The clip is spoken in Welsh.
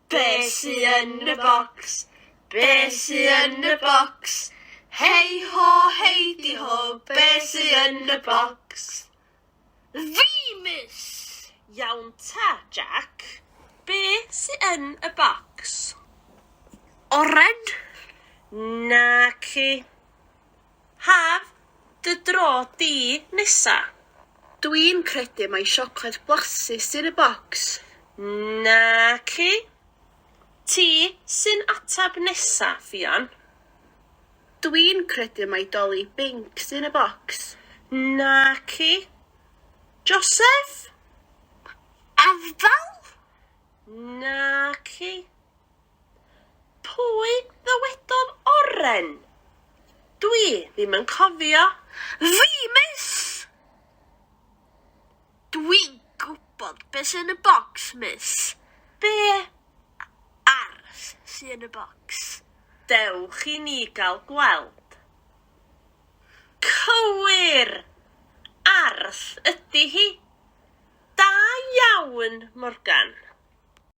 Be sy yn y bocs? Be sy yn y bocs? Hei ho, hei di ho, be sy yn y bocs? Fi, miss! Iawn ta, Jack. Be sy yn y bocs? Oren? Naci. Haf, dy dro di nesa. Dwi'n credu mai siocled blasus sy'n y bocs. Naci. Ti sy'n ateb nesa, Ffion. Dwi'n credu mai doli binc sy'n y bocs. Naci. Joseph? Afal? Naci. Pwy ddywedodd oren? Dwi ddim yn cofio. Fi, miss! Dwi'n gwybod beth sy'n y bocs, miss. Be? Arth sy'n y bocs. Dewch i ni gael gweld. Cywir! Arth ydy hi. Da iawn, Morgan.